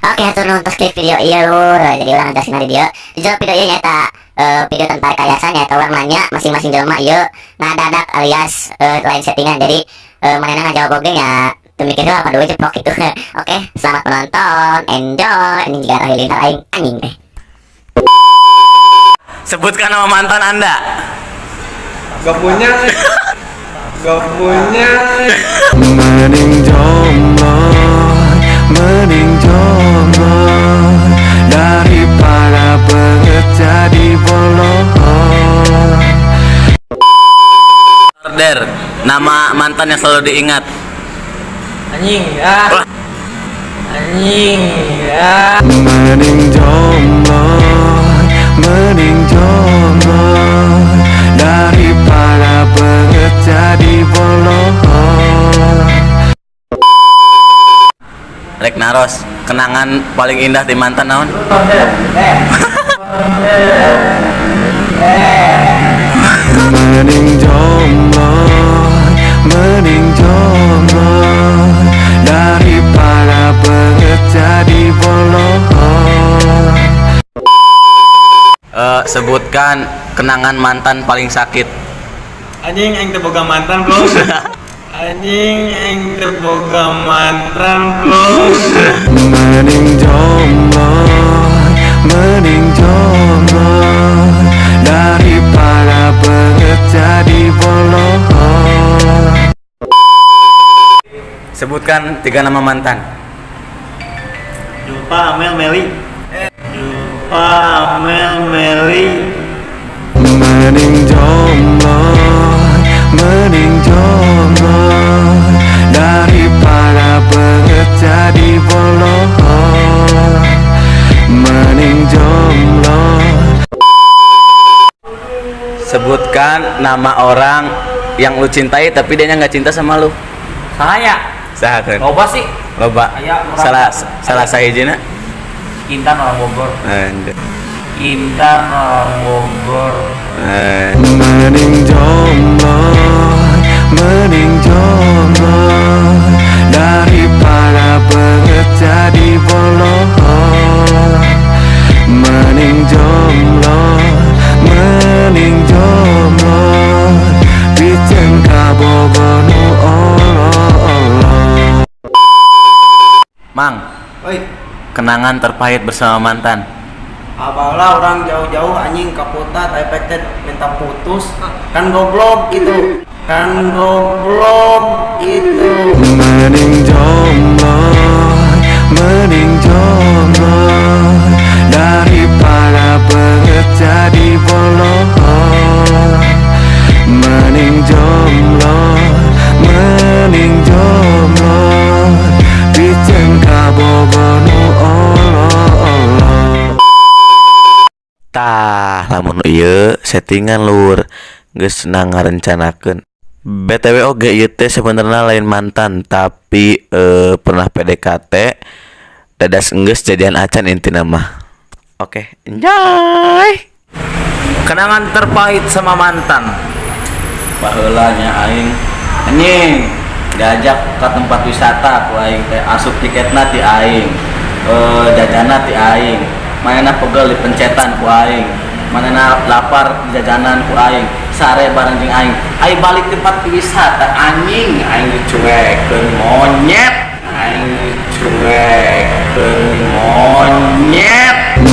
Oke, hatur nuhun tos klik video ieu, lur. Jadi urang jelasin di dieu. Di jero video ieu nyaeta video tanpa rekayasa, nyaeta urang nanya masing-masing jelema ieu ngadadak alias lain settingan. Jadi manehna ngajawab oge nya teu mikir heula, apa jeplok gitu. Oke, selamat menonton, enjoy. Ini juga halilintar aing anjing teh. Sebutkan nama mantan Anda. Gak punya. Gak punya. Mending jomblo, mending jomblo daripada banget jadi boloh. Order, nama mantan yang selalu diingat. Anjing ya. Anjing ya. Mending jomblo, mending jomblo daripada banget jadi boloh. Rek naros, kenangan paling indah di mantan naon? Mending jomblo, mending jomblo daripada banget jadi boloh. Sebutkan kenangan mantan paling sakit. Anjing, aing teu boga mantan, bro. Anjing, aing teu boga mantan, bro. Mending jomblo, mending jomblo daripada banget jadi boloh. Sebutkan tiga nama mantan. Julpa, Amel, Meli. Julpa, Amel, Meli. Mending jomblo, mending jomblo daripada banget jadi boloh. Mending jomblo. Sebutkan nama orang yang lu cintai tapi dia nggak cinta sama lu. Saya. Saha kan? Loba sih. Loba. Aya, murah. Salah salah sahijina. Intan orang Bogor. Anjir. Intan orang Bogor. Eh. Mending jomblo, mending jomblo daripada banget jadi boloh. Mending jomblo, mending jomblo piceun kabogoh nu olo-olo. Mang, Oi, kenangan terpahit bersama mantan. Apalah orang jauh-jauh anjing ka kota efek teh minta putus kan, goblok gitu kan, goblok itu. Mending jomblo, mending jomblo daripada banget jadi boloh. Mending jomblo, mending jomblo piceun kabogoh nu olo-olo. Tah, lamun ieu settingan, lur, geus ngarencanakeun. BTW oge ieu teh sebenarnya lain mantan, tapi pernah PDKT dadas enggeus jadian acan intina mah. Oke, enjoy. Kenangan terpahit sama mantan. Baheula nya aing anjing diajak ke tempat wisata ku aing teh, asup tiketna ti aing, jajanna ti aing, manehna pegel dipencetan ku aing, manehna lapar jajanan ku aing, sare bareng jeung aing. Aing balik tempat wisata, anjing, aing dicuekeun monyet, aing dicuekeun monyet.